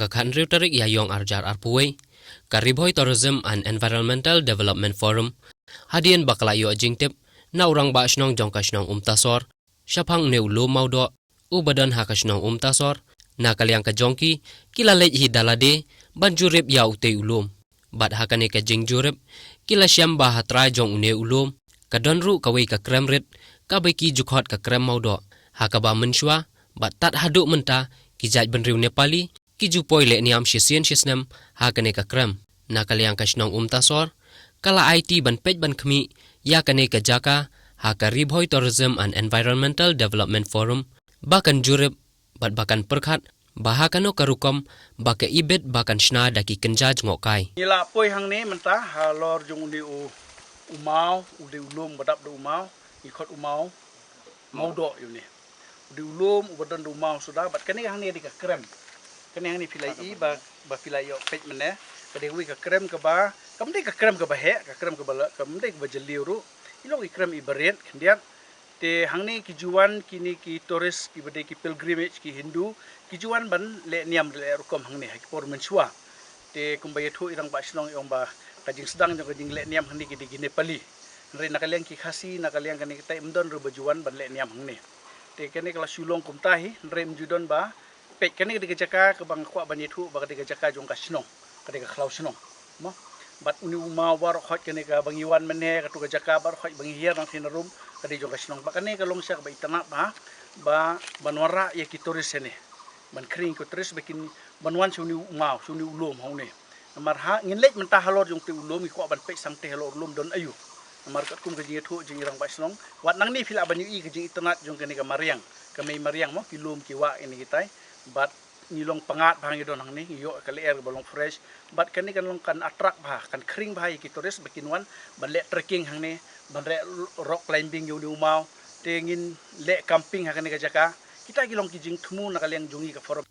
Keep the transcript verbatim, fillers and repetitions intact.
ka khathynriew tarik Ïaïong arhajar arphew wei, ka Ri Bhoi Tourism and Environmental Development Forum, hadien ba ka la ïoh jingtip na u rangbah shnong jong ka shnong Umtasor shaphang une u lum Mawdoh uba don ha ka shnong Umtasor, na ka liang ka jong ki, ki la leit hi da lade ban jurip ïa utei u lum. Bad ha kane ka jingjurip, ki la shem ba ha trai jong une u lum ka don ruh kawei ka krem rit, kaba ki ju khot ka krem Mawdoh, ha kaba mynshuwa bad tad haduh mynta, ki jaitbynriew Nepali ki ju poi leh niam shisien shisnem ha kane ka krem. Na ka liang ka shnong Umtasor ka la aiti ban peit ban khmih ïa kane ka jaka ha ka Ri Bhoi Tourism and Environmental Development Forum ba kan jurip bad ba kan pyrkhat ba ha kano ka rukom ba ka ibit ba kan shna da ki kynja jngohkai. Ngi la poi hangne mynta halor jong une u, u maw, une u lum ba dap da u maw, ngi khot u maw Mawdoh ïa une. Une u lum uba don da u maw suda, bad kane hangne dei ka krem. Kane hangne phi la ïohi ba, ba phi la ïoh peit mynne. Ka dei kawei ka krem kaba, kam dei ka krem kaba heh, ka krem kaba la, kam dei kaba jylliew ruh. I long i krem iba rit khyndiat. Te hangne ki ju wan kine ki tourist kiba dei ki pilgrimage ki Hindu, ki ju wan ban leh niam leh rukom hangne ha ki por mynshuwa. Te kumba ïathuh i rangbah shnong i ong ba ka jingsdang jong ka jingleh niam hangne ki dei ki Nepali. Hynrei na ka liang ki Khasi, na ka liang kane katai ym don ruh ba ju wan ban leh niam hangne. Te kane ka la shu long kumta hi, hynrei ym ju don ba peit, kane ka dei ka jaka kaba nga kwah ban ïathuh ba ka dei ka jaka jong ka shnong, ka dei ka khlaw shnong. Mo? Bad une u maw baroh khoit kane kaba ngi wan mynne, kato ka jaka baroh khoit ba ngi hiar nangtei narum, ka dei jong ka shnong. Bad kane ka long sha kaba itynnad ba, ba ban wanrah ïa ki tourist hangne. Ban khring ki tourist ba kin ban wan sha une u maw, sha une u lum hangne. Namar ha ngin leit mynta halor jong utei u lum, ngi kwah ban peit sangtei halor u lum don aïu. Namar katkum ka jingïathuh jong i rangbah shnong, wat nangne phi lah ban ïohi ka jingitynnad jong kane ka mariang, ka mei mariang mo, ki lum ki wah kine kitai. Bad ngi long pyngngad bha ngi don hangne, ngi ïoh ka lyer ba long fresh. Bad kane kan long kan attract bha, kan khring bha ïa ki tourist ba kin wan ban leh trekking hangne, ban leh rock climbing ïa une u maw. Te ngin leh camping ha kane ka jaka. Kita ki long ki jingthmu na ka liang jong ngi ka forum.